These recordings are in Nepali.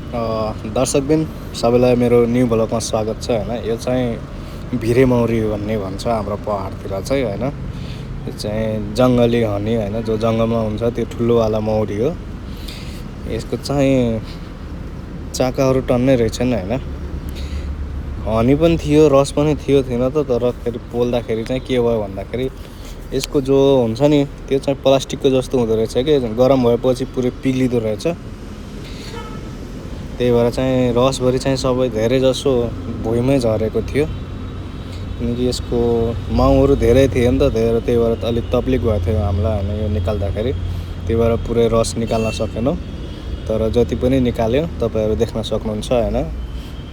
दर्शकबिन सबैलाई मेरो न्यू ब्लगमा स्वागत छ होइन। यो चाहिँ भिरे मौरी भन्ने भन्छ हाम्रो पहाडतिर चाहिँ होइन। यो चाहिँ जङ्गली हनी होइन, जो जङ्गलमा हुन्छ त्यो ठुलोवाला मौरी हो। यसको चाहिँ चाकाहरू टन्नै रहेछन् होइन। हनी पनि थियो, रस पनि थियो थिएन त, तर फेरि पोल्दाखेरि चाहिँ के भयो भन्दाखेरि यसको जो हुन्छ नि त्यो चाहिँ प्लास्टिकको जस्तो हुँदो रहेछ कि गरम भएपछि पुरै पिग्लिँदो रहेछ। त्यही भएर चाहिँ रसभरि चाहिँ सबै धेरै जसो भुइँमै झरेको थियो, किनकि यसको माउहरू धेरै थियो नि त, त्यही भएर अलिक तक्लिफ भएको थियो हामीलाई होइन यो निकाल्दाखेरि। त्यही भएर पुरै रस निकाल्न सकेनौँ, तर जति पनि निकाल्यो तपाईँहरू देख्न सक्नुहुन्छ होइन।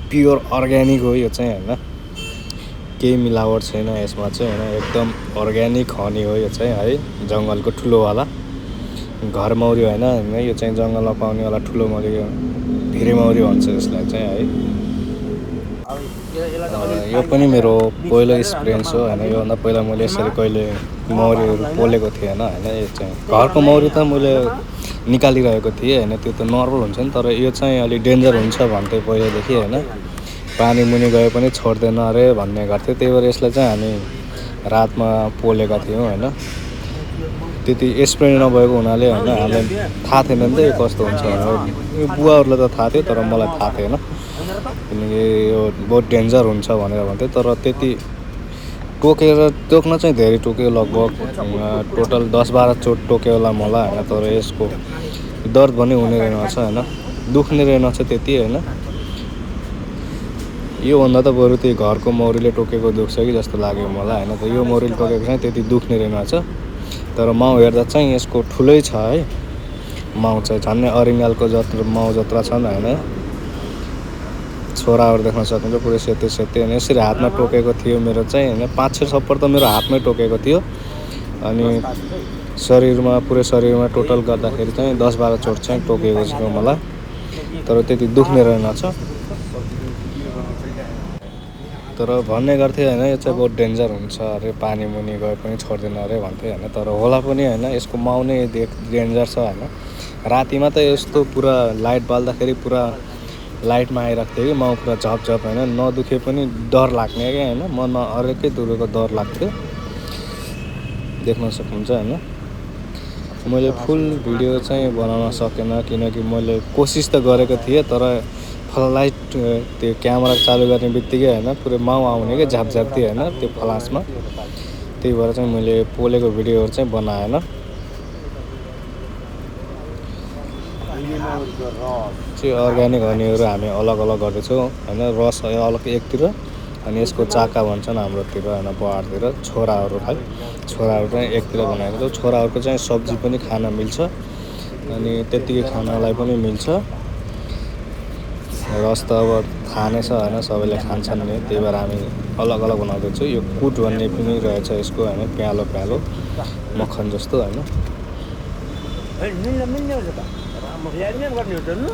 प्योर अर्ग्यानिक हो यो चाहिँ होइन, केही मिलावट छैन यसमा चाहिँ होइन। एकदम अर्ग्यानिक हनी हो यो चाहिँ है, जङ्गलको ठुलोवाला घर मौरी होइन। यो चाहिँ जङ्गलमा पाउनेवाला ठुलो मौरी, भिरे मौरी भन्छ यसलाई चाहिँ है। यो पनि मेरो पहिलो एक्सपिरियन्स हो होइन। योभन्दा पहिला मैले यसरी कहिले मौरीहरू पोलेको थिएन होइन। यो चाहिँ घरको मौरी त मैले निकालिरहेको थिएँ होइन, त्यो त नर्मल हुन्छ नि, तर यो चाहिँ अलिक डेन्जर हुन्छ भन्थे पहिल्यैदेखि होइन। पानी मुनि गए पनि छोड्दैन अरे भन्ने गर्थ्यो, त्यही भएर यसलाई चाहिँ हामी रातमा पोलेका थियौँ होइन। त्यति एक्सपिरियन्स नभएको हुनाले होइन, हामीलाई थाहा थिएन नि त यो कस्तो हुन्छ भनेर। यो बुवाहरूलाई त थाहा थियो, तर मलाई थाहा थिएन, किनकि यो बहुत डेन्जर हुन्छ भनेर भन्थ्यो। तर त्यति टोक्न चाहिँ धेरै टोक्यो, लगभग टोटल 10-12 चोट टोक्यो होला मलाई होइन। तर यसको दर्द पनि हुने रहेनछ होइन, दुख्ने रहेनछ त्यति होइन। योभन्दा त बरु त्यो घरको मौरीले टोकेको दुख्छ कि जस्तो लाग्यो मलाई होइन। त यो मौरीले टोकेको चाहिँ त्यति दुख्ने रहेनछ, तर माउ हेर्दा चाहिँ यसको ठुलै छ है। माउ चाहिँ झन्नै अरिङ्गालको जत्रो माउ जत्रा छन् होइन। छोराहरू देख्न सक्नुहुन्छ पुरै सेते सेते होइन। यसरी हातमा टोकेको थियो मेरो चाहिँ होइन, 5-6 थप्पड त मेरो हातमै टोकेको थियो। अनि शरीरमा पुरै शरीरमा टोटल गर्दाखेरि चाहिँ 10-12 चोट चाहिँ टोकेको छ मलाई, तर त्यति दुख्ने रहेनछ। तर भन्ने गर्थे होइन यो चाहिँ बहुत डेन्जर हुन्छ अरे, पानी मुनि गए पनि छोड्दैन अरे भन्थे होइन। तर होला पनि होइन, यसको माउ नै डेन्जर छ होइन। रातिमा त यस्तो पुरा लाइट बाल्दाखेरि पुरा लाइटमा आइरहेको थियो कि माउ पुरा झपझप होइन, नदुखे पनि डर लाग्ने क्या होइन। मनमा अर्कै तुरुको डर लाग्थ्यो, देख्न सक्नुहुन्छ होइन। मैले फुल भिडियो चाहिँ बनाउन सकेन, किनकि मैले कोसिस त गरेको थिएँ, तर फ्लाइट त्यो क्यामेरा चालु गर्ने बित्तिकै होइन पुरै माउ आउने क्या झापझाप्ती होइन त्यो फ्लासमा। त्यही भएर चाहिँ मैले पोलेको भिडियोहरू चाहिँ बनाएन। चाहिँ अर्ग्यानिक हनीहरू हामी अलग अलग गर्दैछौँ होइन। रस अलग एकतिर, अनि यसको चाका भन्छन् हाम्रोतिर होइन, पहाडतिर छोराहरूलाई चाहिँ एकतिर बनाएको छ। छोराहरूको चाहिँ सब्जी पनि खान मिल्छ, अनि त्यत्तिकै खानलाई पनि मिल्छ। रस त अब थाहा नै छ होइन, सबैले खान्छन् नि, त्यही भएर हामी अलग अलग बनाउँदैछौँ। यो कुट भन्ने पनि रहेछ यसको होइन, प्यालो प्यालो मक्खन जस्तो होइन।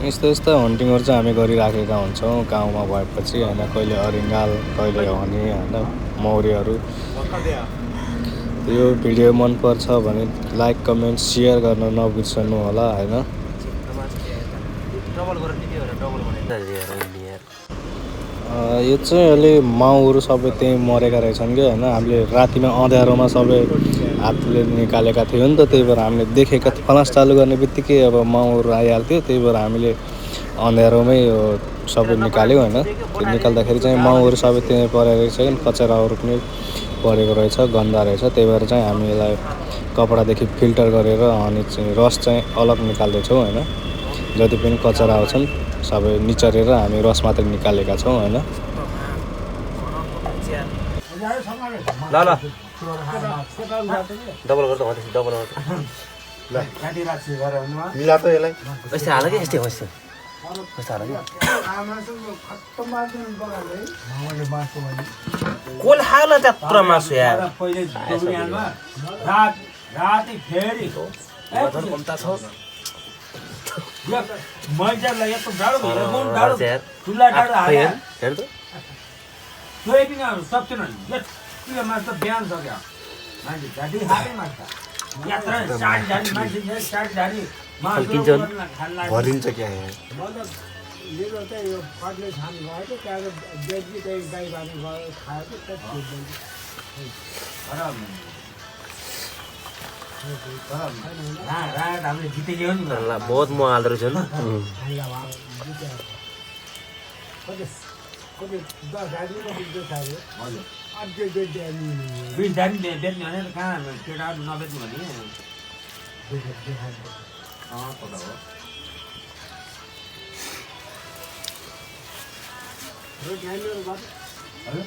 यस्तो यस्तो हन्टिङहरू चाहिँ हामी गरिराखेका हुन्छौँ गाउँमा भएपछि होइन। कहिले अरिङ्गाल, कहिले हनी होइन, मौरीहरू। यो भिडियो मनपर्छ भने लाइक कमेन्ट सेयर गर्न नबिर्सनु होला होइन। यो चाहिँ अहिले माउहरू सबै त्यहीँ मरेका रहेछन् कि होइन। हामीले रातिमा अँध्यारोमा सबै हातले निकालेका थियौँ नि त, त्यही भएर हामीले देखेका फ्लास चालु गर्ने बित्तिकै अब माउहरू आइहाल्थ्यो। त्यही भएर हामीले अँध्यारोमै यो सबै निकाल्यौँ होइन। त्यो निकाल्दाखेरि चाहिँ माउहरू सबै त्यहीँ परेको रहेछ कि, कचराहरू पनि परेको रहेछ, गन्दा रहेछ। त्यही भएर चाहिँ हामी यसलाई कपडादेखि फिल्टर गरेर अनि चाहिँ रस चाहिँ अलग निकाल्दैछौँ होइन। जति पनि कचरा आउँछन् सबै निचरेर हामी रस मात्रै निकालेका छौँ होइन। ल ल डबल गर्दा हो, डबल गर्दा ल मिला त यसलाई यस्तै हाल कि यस्तै होस् कस्तो हाल कि कोल हाल त्यत्रो मासु यार राति फेरि कम्ता छ मैजालाई यस्तो डाडो भएर बोन डाडो ठुला डाडो हाल हेर त सोही पनि सक्दैन यति मास त बिहान सक्यो मान्छे झाडी हातै माछ यात्रा साडी झाडी मान्छे साडी झाडी मासु भरिन्छ क्या मेरो चाहिँ यो फट्ने छान गयो त त्यहाँको बेच्ने चाहिँ गाई बाँध्नु गयो खायो त रात हामीले जितेको हो नि ल बहुत म हाल्दो रहेछ नि कति 10 गाडी कति खायो हजुर अझै बेच्ने 20 दामी बेच्ने भने त कहाँ केटाहरू नबेच्नु भने पता हो हजुर